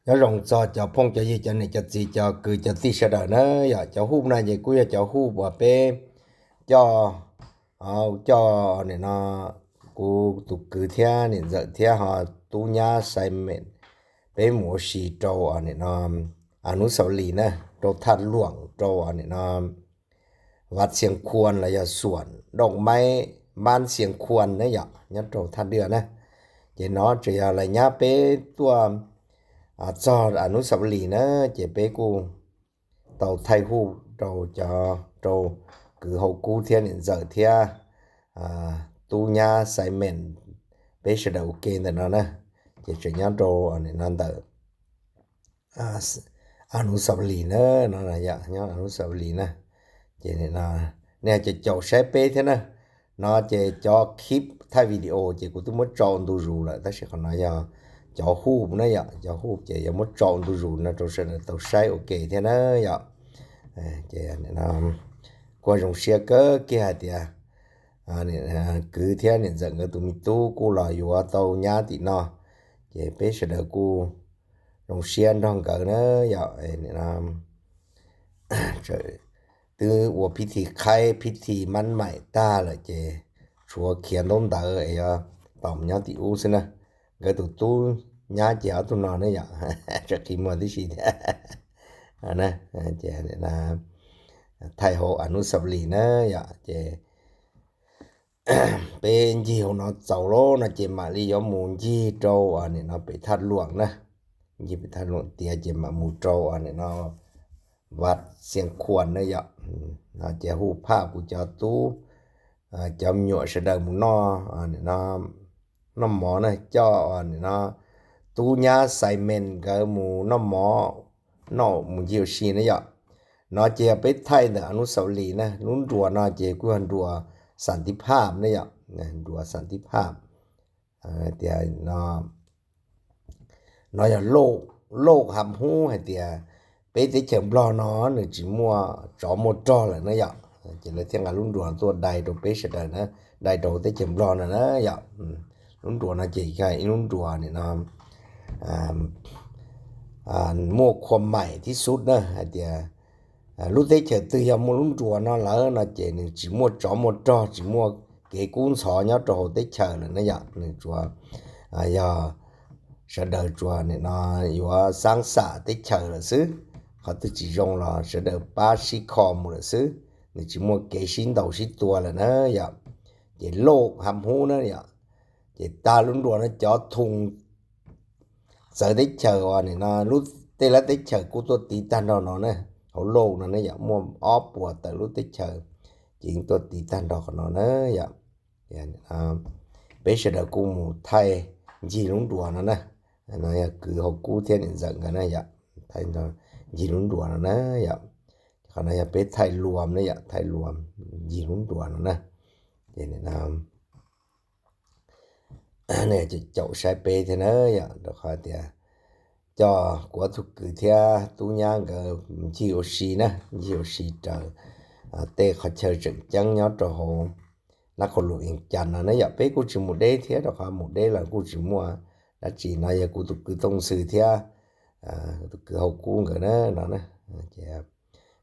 Nyob zoo txog cov phooj cov ywg, cov niam cov txiv, cov kwv cov tij sawv daws na. Yog cov huj no ces kuj yog cov huj uas peb coj, coj nim no kuv tus kwv thiab niam ntxawm thiab ho tub nyab Simon, peb mus ua si rau nim no Anusawlis na, rau Thaj Luam, rau nim no Vaj Xias Khuam los yog Xuam Dooj Maib, Mab Xias Khuam ne yom, nyob rau Thaj Luam na. Ces no tseem yog lawv nyab peb tuaj txog Anusawlis na, ces peb kuj tau thaij huj rau cov, rau kwv Hauv Kub thiab niam ntxawm thiab tub nyab Simon, peb sawv daws ua ke ntawm no na. Ces tseem nyob rau nim no ntawm Anusawlis na, no nyob Anusawlis na. Ces nej caum caum saib peb thiab na. No ces cov clip thaij video ces kuv twb muab tso ntu zus lawm, tab sis qhov no yog cov huj na yom, cov huj ces yuav muab tso ntu zus no rau sawv daws tau saib ua ke thiab na yom. Ces kuj zoo siab kawg kiag hais tias kwv thiab niam ntxawm nkawd tus me tub kuj los yuav tau nyab tim no, ces peb sawv daws kuj zoo siab nrog nkawd na yom. Twb ua phib thi qhaib phib thi mab maim tag lawm ces tshuav khiav ntaub ntawv es yuav tau nyob tim ub xwb na. Nkawd tus tub nyab ces ob tug no ne yom, tsam qhia muag tib si thiab. Thaij hauv Anusawlis na yom, ces peb ncig hauv no txaus lawm no ces mam li yuav mus ncig rau nim no pem Thaj Luam na. Ncig pem Thaj Luam tiav ces mam mus rau nim no Vaj Xias Khuam na yom. No ces hu phaj kuv cov tub, cov me nyuam sawv daws mus noj, noj mov na, coj nim no tub nyab Simon nkawd mus noj mov, noj mus ncig ua si na yom. No ces yog peb thaij ntawm Anusawlis na, lub nruas no ces kuj yog nruas Xam Tib Phaj ne yom, nruas Xam Tib Phaj. Tias no yog lauj ham hub hais tias peb teb chaws Nplog no nws tsis muaj tsov muaj rog lawm na yom. Ces lawv thiaj nqa lub nruas tuaj dai rau peb sawv daws na, dai rau teb chaws Nplog no na yom. Lub nruas no ces yog ib lub nruas nim no muaj khua maim tib sub na, hais tias lub teb chaws twg yog muaj lub nruas no lawm no ces nws tsis muaj tsov muaj rog, tsis muaj kev kub ntxhov nyob rau hauv teb chaws lawm na yom. Nws tsuas yog sawv daws tsuas nim no yuav xaab xam teb chaws lawm xwb, qhov twg tsis zoo los sawv daws pab sib kho mus lawm xwb, nws tsis muaj kev sib ntaus sib tua lawm na yom. Ces lauj ham hub na yom, ces tag lub nruas no cov thoo txawv teb chaws uas nim no lub, tej lab teb chaws kuj tuaj tiv tag nrho no na, hauv lauj no ne yom, muaj ob puas tawm lub teb chaws, ces tuaj tiv tag nrho qhov no na yom. Peb sawv daws kuj mus thaij ncig lub nruas no na, no yog kwv Hauv Kub thiab niam ntxawm nkawd na yom, thaij ncig lub nruas no na yom. Qhov no yog peb thaij luas ne yom, thaij luas ncig lub nruas no na. Ces caum caum saib peb thiab na yom, rau qhov tias coj kuv ob tug kwv thiab tub nyab nkawd ncig ua si na, ncig ua si raws tej qhov chaw tseem ceeb nyob rau hauv Nab Qhos Lus Vees Cas no na yom. Peb kuj tsis mus deb thiab, rau qhov mus deb los kuj tsis muaj dab tsi. No yog kuv tus kwv Tooj Xwm thiab tus kwv Hauv Kub nkawd na no na.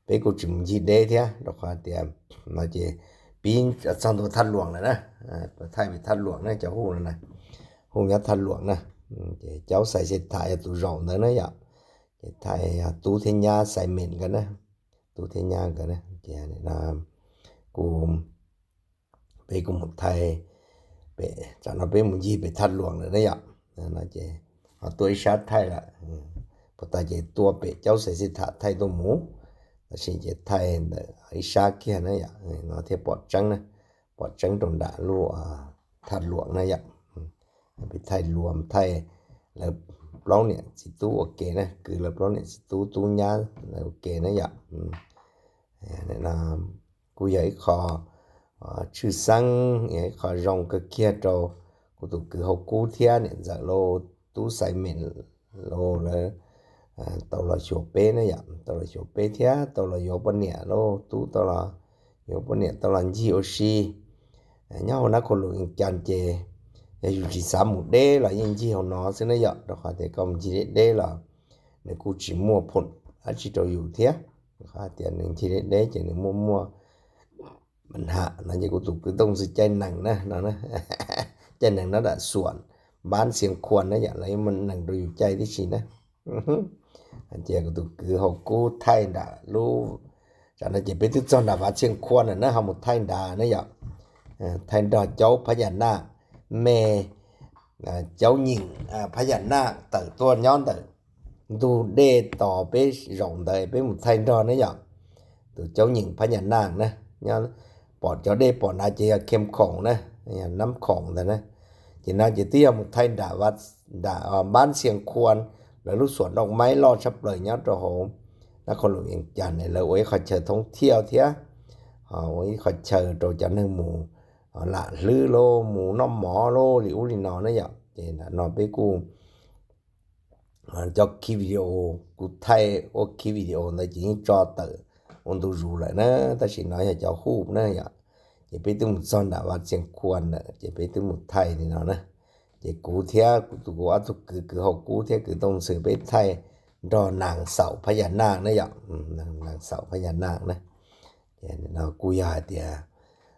Peb kuj tsis mus ncig deb thiab, rau qhov tias no ces pib txog ntua Thaj Luam lawm na, thaij pem Thaj Luam na, cov hu no na, hu nyob Thaj Luam na. Ces Caub Xais Xes Tham yog tus zaum ntawd na yom. Ces thaij tub thiab nyab Xais Mees nkawd na, tub thiab nyab nkawd na. Ces kuj, peb kuj mus thaij pem, tsam no peb mus ncig pem Thaj Luam lawm na yom. No ces ho tuaj ib sab thaij lawm, puas tas ces tuaj pem Caub Xais Xes Tham thaij tuaj mus, tab sis ces thaij ntawm ib sab kiag na yom, no thiaj pom tseeb na, pom tseeb rau nram lub Thaj Luam na yom. Peb thaij luas thaij lawv plaub niam txiv tub ua ke na, kwv lawv plaub niam txiv tub, tub nyab lawv ua ke na yom. Kuj yog ib qho tshwj xeeb, yog ib qho zoo kawg kiag rau kuv tus kwv Hauv Kub thiab niam ntxawm lauj, tub Xais Mees lauj, lawv tau los xyuas peb na yom, tau los xyuas peb thiab tau los yuav poj niam lauj, tub tau los yuav poj niam tau los ncig ua si. Nyob hauv Nab Qhos Lus Vees Cas ces yog yus tsis xav mus deb los yeej ncig hauv no xwb na yom, rau qhov tias koj mus ncig deb deb los nws kuj tsis muaj phoom dab tsi rau yus thiab. Qhov tias nws nthi deb deb ces nws muaj muaj nha no ces kuv tus kwv Tooj Ntxwg caij nees na no, caij nees no nram Xuam Npab Xiav Khuam na yom, lawv muaj nees rau yus caij tib si na. Hais tias kuv tus kwv Hauv Kub thaij nram lub, tam no ces peb twb txog nram Vaj Xiav Khuam lawm na, ho mus thaij nrad na yom. Thaij nrog Caub Phab Yam Naj, me Caub Nyeem Phab Yam Naj tawm tuaj nyob ntawm ntug dej tos peb zaum ntawd peb mus thaij nrog na yom. Tus Caub Nyeem Phab Yam Naj na, nyob pom cov dej pom nrad ces yog Khem Khoom na, yog Nab Khoom ntawd na. Ces no ces twb yog mus thaij nram Npab Xiav Khuam, lawv lub xuam Nroj Maib loj tshaj plaws nyob rau hauv Nab Khoos Lwm Vees Cas ne, lawv ua ib qhov chaw thoob thiaj thiab ua ib qhov chaw rau cov neeg mus lam hlwb lauj, mus noj mov lauj, li ub li no na yom. Ces nram no peb kuj cov kiv video, kuv thaij ua kiv video ntawd ces yeej tso tawm ua ntu zus lawm na, tab sis no yog cov huj na yom. Ces peb twb mus txog nram Vaj Xiav Khuam lawm ces peb twb mus thaij li no na. Ces kuv thiab kuv tus, kuv ob tug kwv, kwv Hauv Kub thiab kwv Tooj Ntxwg peb thaij nrog Nas Xaum Phab Yam Naj na yom. Nas Xaum Phab Yam Naj na. No kuj yog hais tias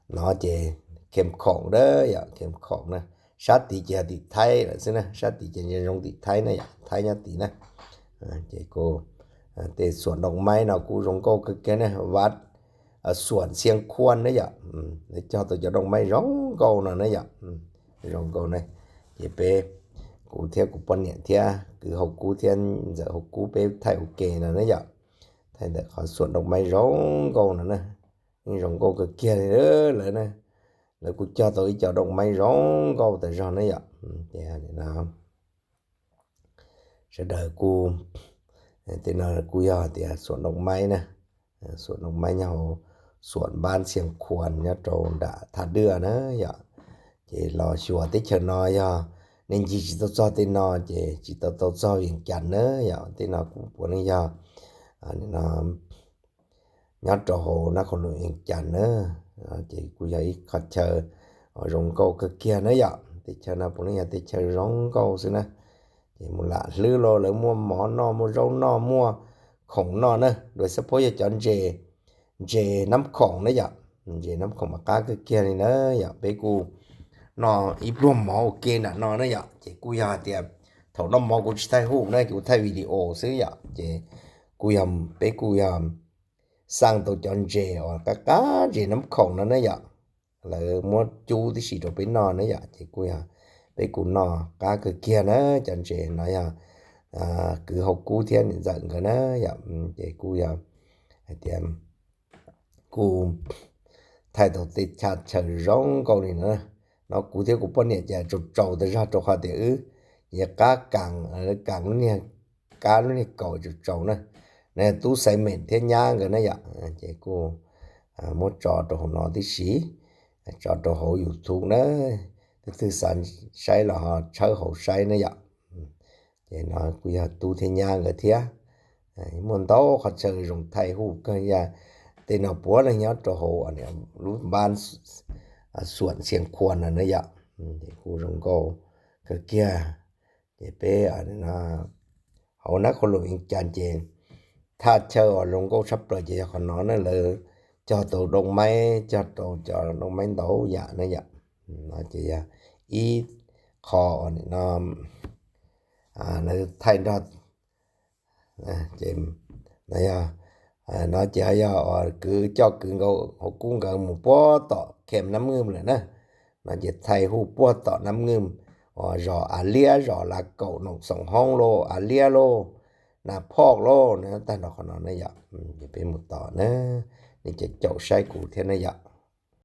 no ces Khem Khoom na yom, Khem Khoom na. Sab tid ces yog tim Thaib lawm xwb na, sab tid ces zoo tim Thaib na yom, Thaib nyob tid na. Ces kuj, tej xuam Nroj Maib no kuj zoo nkauj kawg kiag na, Vaj Xuam Xiav Khuam na yom. Lawv cog tau cov Nroj Maib zoo nkauj no na yom, zoo nkauj na. Ces peb, kuv thiab kuv poj niam thiab kwv Hauv Kub thiab ntxawm Hauv Kub peb thaij ua ke no na yom. Thaij ntawm qhov xuam Nroj Maib zoo nkauj no na, yeej zoo nkauj kawg kiag li lawm na. Lawv kuj cog tau ib co Nroj Maib zoo nkauj tas zog na yom. Sawv daws kuj, tej no kuj yog tias xuam Nroj Maib na, xuam Nroj Maib nyob hauv xuam Npab Xiav Khuam nyob rau nram Thaj Dwaj na yom. Ces los xyuas teb chaws no yog nej ncig tsis tau txog tej no ces tsis tau tau txog Vees Cas na yom. Tej no kuj puav leej yog nyob rau hauv Nab Khoos Lwm Vees Cas na. Ces kuj yog ib qhov chaw zoo nkauj kawg kiag na yom. Teb chaws no puav leej yog teb chaw zoo nkauj xwb na. Ces mus lam hlwb lauj, lawv muaj mov noj, muaj zaub noj, muaj khoom noj na. Dua xab phob yog cov ntses, ntses Nab Khoom na yom. Ntses Nab Khoom mas qab kawg kiag li na yom. Peb kuj noj ib pluag mov ua ke nram no na yom. Ces kuj yog hais tias thaum noj mov kuv tsis thaij huj na, kuv thaij video xwb yom. Ces kuj yog peb kuj yog xaj tau cov ntses uas qab qab, ntses Nab Khoom no na yom. Lawv muab cub tib si rau peb noj na yom. Ces kuj yog peb kuj noj qab kawg kiag na. Cov ntses no yog kwv Hauv Kub thiab niam ntxawm nkawd na yom. Ces kuj yog hais tias kuj thaij tau tej chaw zoo nkauj li no. No kuv thiab kuv poj niam ces tsaus tsaus tas zog rau qhov tias wb yeej qab kas, kas lub niag, kab lub niag kaus tsaus tsaus na. No yog tub Xaiv Meem thiab nyab nkawd na yom. Ces kuj muab tso rau hauv no tib si, tso rau hauv YouTube na. Twb twg xav saib los ho tshawb hauv saib na yom. Ces no kuj yog tub thiab nyab nkawd thiab. Muaj ntau qhov chaw zoo thaij huj kawg yam. Tej no puav leej nyob rau hauv lub npab Xuam Xiav Khuam no na yom. Ces kuj zoo nkauj kawg kiag. Ces peb hauv Nab Khoos Lwm Vees Cas ces thaj chaw uas zoo nkauj tshaj plaws ces yog qhov no na, lawv cog tau Nroj Maib, cog tau cov Nroj Maib ntau yam na yom. No ces yog ib qho no lawv thaij nrog, no ces yog, no ces ho yog uas kwv coj kwv nkaus Hauv Kub nkawd mus puag tom Khem Nab Nwj lawm na. No ces thaij huj puag tom Nab Nwj, uas zos Av Liab, zos Lav Kaum, Noom Xoom Hoob lauj, Av Liab lauj, Nas Phoj lauj, tag nrho qhov no na yom. Ces peb mus tom na, nej caum caum saib kuv thiab na yom.